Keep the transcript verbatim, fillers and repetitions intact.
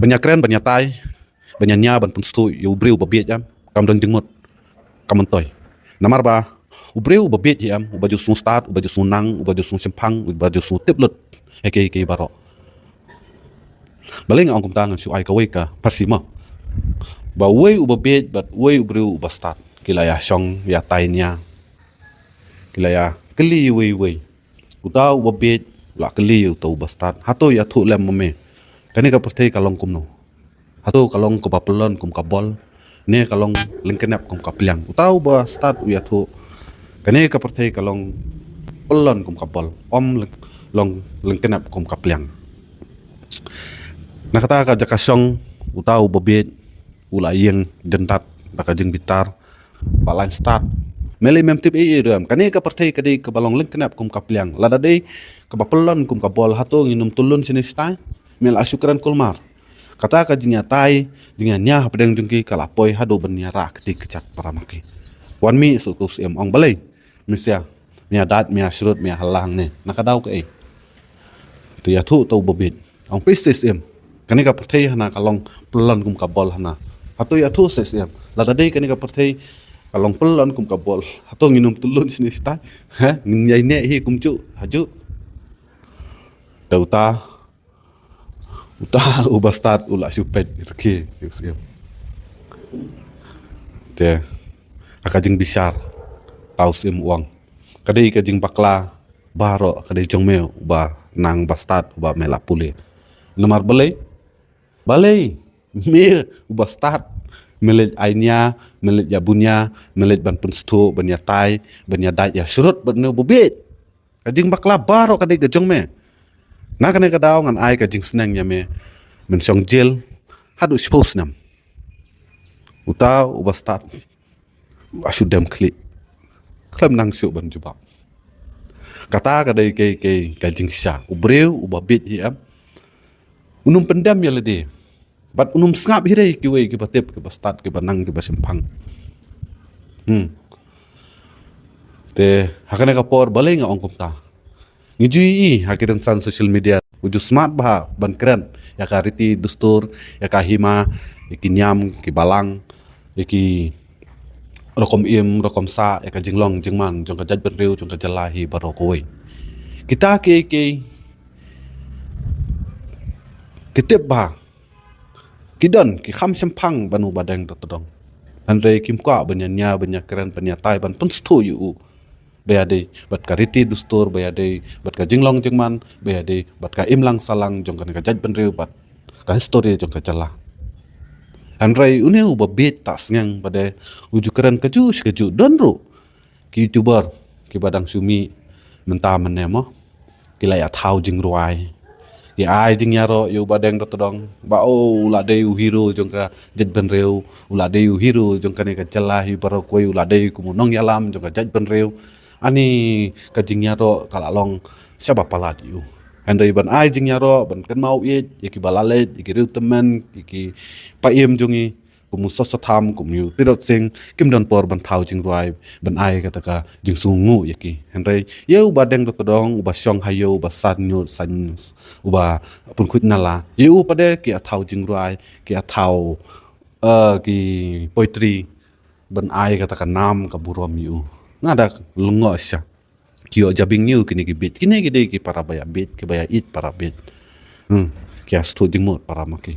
Ban ïa kren, ban ïa tai, ban ïa nia, ban pynstad ïa u briew uba bieit em, kam don jingmut, kam myntoi. Namar ba u briew uba bieit hi em, uba ju sngewstad, uba ju sngewnang, uba ju sngewshemphang, uba ju sngewtip lut ïa kiei kiei baroh. Balei nga ong kumta? Ngan shu ai kawei ka pharshi mo. Ba uwei uba bieit bad uwei u briew uba stad ki la ïa shong ïa tai nia. Ki la ïa kylli uwei uwei. Uta uba bieit u la kylli uta uba stad, hato ïathuh lem ma me, kane ka pyrthei ka long kumno? Hato ka long kaba pyllun kum ka bol, ne ka long lyngknep kum ka pliang? Uta uba stad u ïathuh, kane ka pyrthei ka long pyllun kum ka bol, ym lyng-, long lyngknep kum ka pliang. Na kata ka jaka shong, uta uba bieit u la ïeng jyndat da ka jingbitar, ba la stad. Me lei mem tip ei ei ruh em, kane ka pyrthei ka dei kaba long lyngknep kum ka pliang. Lada dei kaba pyllun kum ka bol, hato ngin ym tyllun shane shatai? Me la shu kren kulmar. Kata ka jingïatai, jingïania hapdeng jong ki ka la poi haduh ban ïarah kti kjat para ma ki. Wan mih sha uta u syiem, ong balei? Mynsiem, me ïa dait, me ïa shrut, me ïa halang ne. Na ka daw kaei? Te ïathuh uta uba bieit. Ong phi sha syiem, kane ka pyrthei hana ka long pyllun kum ka bol hana. Hato ïathuh sha syiem, lada dei kane ka pyrthei ka long pyllun kum ka bol, hato ngin ym tyllun shane shatai? Ha? Ngin ïai neh hi kumjuh hajuh? Te uta, uta uba stad u la shu peit rkhie ïa u syiem. Te ha ka jingbishar, uta u syiem u ong, ka dei ka jingbakla baroh ka dei jong me uba nang ba stad, uba me la pule. Namar balei? Balei me uba stad me leit ai nia, me leit ïa bunia, me leit ban pynstad, ban ïa tai, ban ïa dait ïa shrut bad une uba bieit? Ka jingbakla baroh ka dei ka jong me. Na kane ka daw ngan ai ka jingsneng ïa me, men shong jel haduh shiphew snem. Uta uba stad u la shu dem khlieh, khlem nang shuh ban jubab. Kata ka dei ka, ka, ka jingshisha. U briew uba bieit hi em, un ym pyndem ïa lade. Bad un ym sngap hi de ïa kiwei kiba tip, kiba stad, kiba nang, kiba shemphang. Hmm. Te ha kane ka por balei nga ong kumta? Ngi ju ïohi ha ki rynsan social media, u ju smat bha ban kren ïa ka riti dustur, ïa ka hima, ïa ki niam, ki balang, ïa ki rukom im, rukom sah, ïa ka jinglong jingman jong ka jaitbynriew, jong ka jylla hi baroh kawei. Kita kiei kiei ki tip bha, ki don, ki kham shemphang ban u Badeng Dr. Tdong. Hynrei kim kwah ban ïa nia, ban ïa kren, ban ïa tai, ban pynstad ïa u, ba ïadei bad ka riti dustur, ba ïadei bad ka jinglong jingman, ba ïadei bad ka imlang sahlang jong kane ka jaitbynriew bad ka histori jong ka jylla. Hynrei une uba bieit, ta sngewbha de, u ju kren kajuh shi kajuh. Don ruh ki YouTuber kiba dang shu mih mynta mynne mo, ki la ïa thaw jingrwai, ki ai jingïaroh ïa u Badeng Dr. Tdong ba, oh, u la dei u hero jong ka jaitbynriew, u la dei u hero jong kane ka jylla hi baroh kawei, u la dei kum u nongïalam jong ka jaitbynriew. Ani ka jingïaroh ka la long shaba palat ïa u. Hynrei ban ai jingïaroh, ban kynmaw ïeit ïa kiba la leit, ïa ki riew tymmen, ïa ki paiem jong ngi, kum u Soso Tham, kum u Tirot Sing, kim don por ban thaw jingrwai, ban ai kata ka jingsngewnguh ïa ki. Hynrei ïa u Badeng Dr. Tdong, uba shong ha ïew, uba san ñiut, san, uba pynkhuid nala, ïa u pat de ki ïa thaw jingrwai, ki ïa thaw, eh, ki poetry, ban ai kata ka nam ka burom ïa u. Nga da lyngngoh shisha. Ki ïoh jabieng ïa u kine ki bieit. Kine ki dei ki para ba ïa bieit, kiba ïa ïeit para bieit. Hmm. Ki ïa sngewthuh jingmut para ma ki.